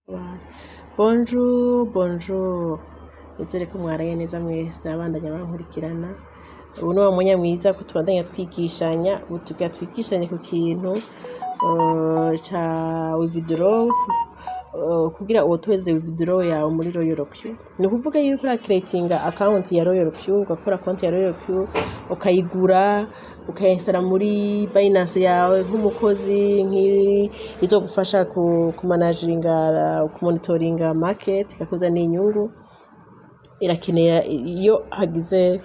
Bonjour, bonjour. Nizere ko mwaraye neza mwese abandanya bankurikirana. Ubu ni wa mwanya mwiza ko tubandanya twigishanya, ubu tugira twigishanye ku kintu ca withdraw, kugira utoze withdraw yawe muri Royal Q. Ni ukuvuga yuko ura creatinga account ya Royal Q, ugakora konti ya Royal Q, ukayigura, ukayinsitara muri Binance yawe nk'umukozi, izogufasha kumanaginga, kumonitoringa market, ikakuzanira inyungu. Irakenera iyo hagize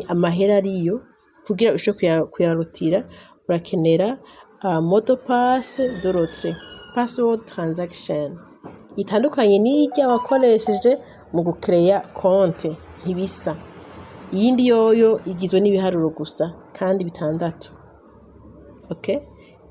amahera ariyo kugira ushobore kuyarutira, urakenera mot de passe de retrait, password transaction itandukanye n'irya wakoresheje mu gukereya konte, ntibisa. Iyindi yoyo igizwe n'ibiharuro gusa kandi bitandatu. Okay?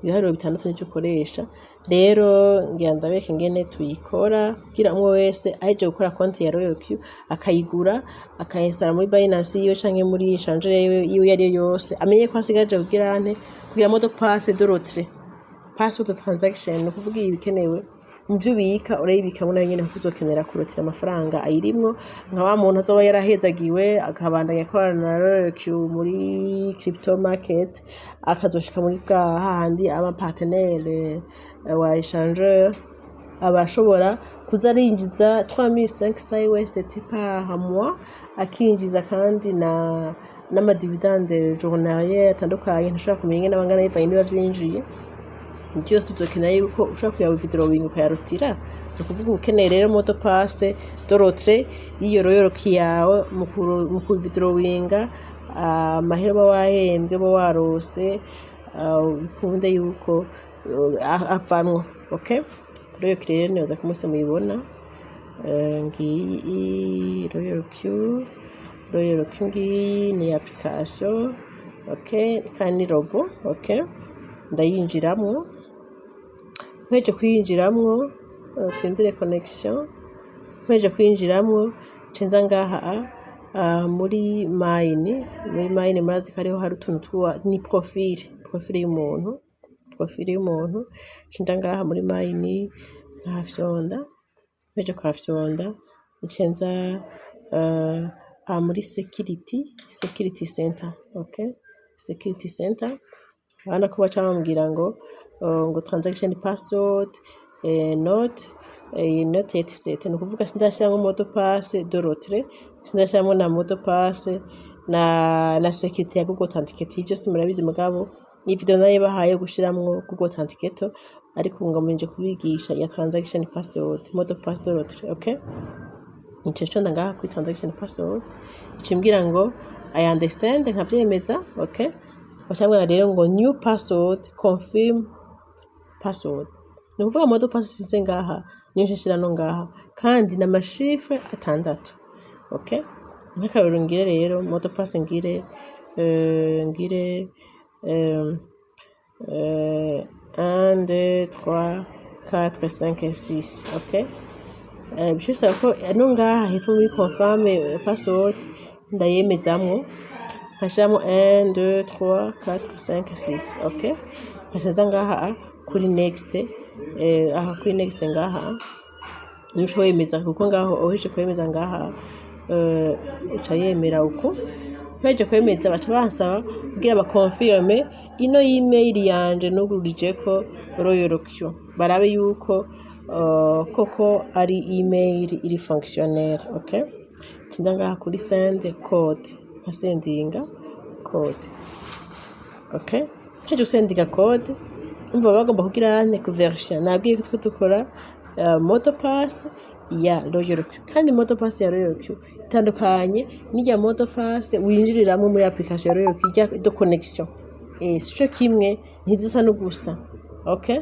Ibiharuro bitandatu nivyo ukoresha. Rero ngira ndabereke ingene tuyikora kugira umwe wese ahejeje gukora konti ya Royal Q, akayigura, akayinsitara muri Binance yiwe canke muri échangeur yiwe iyo ariyo yose, amenye ko asigaje kugira ante kugira mot de passe de retrait, password transaction. Ni ukuvuga ibikenewe mu vyo ubika, urayibikamwo nayo nyene, kuko uzokenera kurotira amafaranga ayirimwo, nka wa muntu azoba yarahezagiwe akabandanya akorana na Royal Q muri crypto market, akazoshika muri bwa hahandi aba partenaire wa échangeur, aba ashobora kuza arinjiza 3500 USDT par mois, akinjiza kandi na n'ama dividende journalier atandukanye ntashobora kumenya ingene aba angana bivanye niba vyinjiye byose. Uzokenera yuko ushobora kuya withdrawing, ukayarutira. Ni ukuvuga ukeneye rero mot de passe de retrait y'iyo Royal Q yawe mu kuwithdrawinga amahera uba wahembwe, uba warose, bikunde yuko avamwo. Okay, Royal Q rero nibaza ko mwese muyibona. Ngiyi Royal Q, Royal Q ngiyi ni application, okay, kandi ni robot. Okay, ndayinjiramwo. Mpeje kuyinjiramwo, turindire connection. Mpeje kuyinjiramwo, nca nza ngaha muri mine. Muri mine murazi ko hariho hari utuntu twa ni profile, profile y'umuntu, profile y'umuntu. Nca nja ngaha muri mine, nkahafyonda. Mpeje kuhafyonda, nca nza aha muri security, security center. Okay, security center, urabona ko baca bambwira ngo transaction password not yet set. Ni ukuvuga sindashiramwo mot de passe de retrait, sindashiramwo na mot de passe na security ya Google Authenticator. Ivyo vyose murabizi, mugabo iyi video narayibahaye yo gushiramwo Google Authenticator, ariko ubu ngomba kubigisha ya transaction password, mot de passe de retrait. Okay, nca nshonda ngaha kuri transaction password, ica imbwira ngo "I understand", nkavyemeza. Okay, baca bambwira rero ngo "new password, confirm password". Ni ukuvuga mot de passe nsize ngaha niyo nca nshira no ngaha, kandi ni ama chiffres atandatu. Okay, nk'akarorero ngire rero mot de passe, ngire 1, 2, 3, 4, 5, 6. Okay, bica bisaba ko no ngaha hepfo muri confirm password ndayemezamwo, nkashiramwo 1, 2, 3, 4, 5, 6. Okay, nkaca nza ngaha kuri next, aha kuri next ngaha niho uca wemeza, kuko ngaho uhejeje kwemeza ngaha, uca yemera uko. Mpejeje kwemeza, baca bansaba kugira bakonfirme ino email yanje nugururijeko Royal Q, barabe yuko koko ari email iri fonctionnel. Okay, nca ngaha kuri send code, nkasendinga code. Okay, mpejeje gusendinga code, umva bagomba kugira ante kuverifya. Nabwiye ko twe dukora mot de passe ya Royal Q, kandi mot de passe ya Royal Q itandukanye n'irya mot de passe winjiriramwo muri application ya Royal Q, irya de connexion, sico kimwe, ntizisa no gusa. Okay,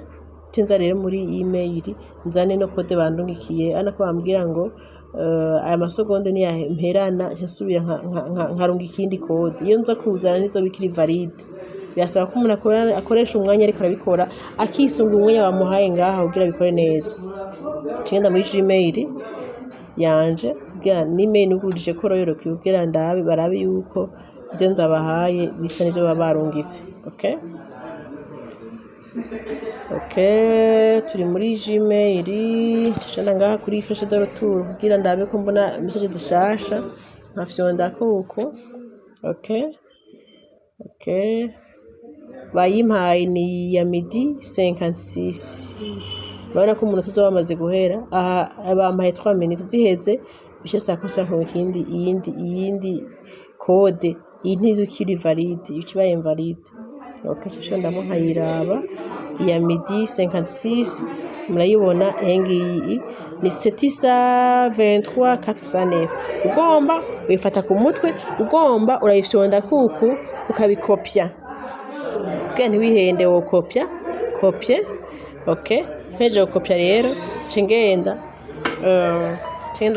nza rero muri email nzane no code bandungikiye. Ana ko bambwira ngo aya masegonde niyamperana nsubira nkarunga ikindi code, iyo nza kuzana nizoba ikiri valide. Birasaba ko umuntu akoresha umwanya ariko arabikora, akisunga umwanya bamuhaye ngaha kugira abikore neza. Ngenda muri Gmail yanje kugira n'email nugurije ko Royal Q, kugira ndabe barabe yuko ivyo ndabahaye bisa n'ivyo baba barungitse. Okay. Ok, turi muri Gmail. Nca ngaha kuri flèche de retour kugira ndabe ko mbona message zishasha, nkafyondako uko. Ok, bayimpaye ni ya midi 56. Urabona ko umunota uzoba wamaze guhera. Aha bampaye 3 minutes, ziheze bice saa ko nshaka ikindi, iyindi code. Iyi ntizikiri valide, ica iba invalide. Ok, nca ndamo nkayiraba iya midi 56, murayibona iyi ngiyi ni 723 409. Ugomba uyifata ku mutwe, ugomba urayifyonda kuku ukabikopya kugira ntiwihende, wokopya copier. Ok, mpejeje gukopya rero, nca ngenda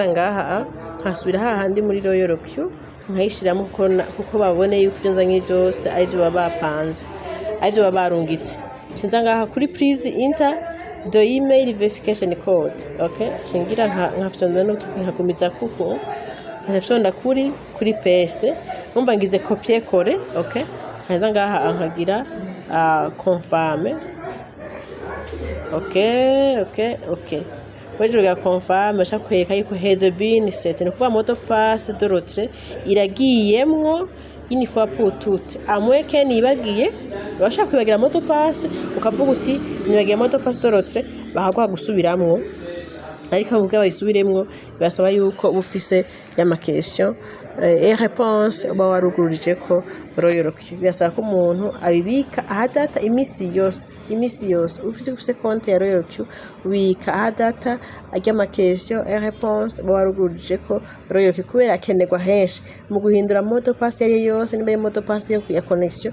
ngaha, nkasubira hahandi muri Royal Q, nkayishiramo kuko babone yuko ivyo nzanye vyose arivyo baba bapanze, arivyo baba barungitse. Nca nza ngaha kuri "Please enter the email verification code". Ok, nca ngira nkafyonda n'utuki, nkagumiza kuko nkafyonda kuri paste, numva ngize copier coller. Ok, nkaza ngaha nkagira confirm. Ok, weje uga confirm, aca kwereka yuko has been set. Ni ukuvuga mot de passe de retrait iragiyemwo une fois pour toutes, à moins que nibagiye. Urashaka kwibagira mot de passe, ukavuga uti "Nibagiye mot de passe de retrait", bakaguha gusubiramwo. Ariko kugira bayisubiremwo birasaba yuko uba ufise y'ama question et réponse uba warugururijeko Royal Q. Birasaba ko umuntu abibika ahadata imisi yose. Imisi yose ufise konti ya Royal Q, ubika ahadata arya ama question et réponse uba warugururijeko Royal Q, kubera akenerwa henshi mu guhindura mot de passe iyo ariyo yose, nimba ari mot de passe yo ya connexion.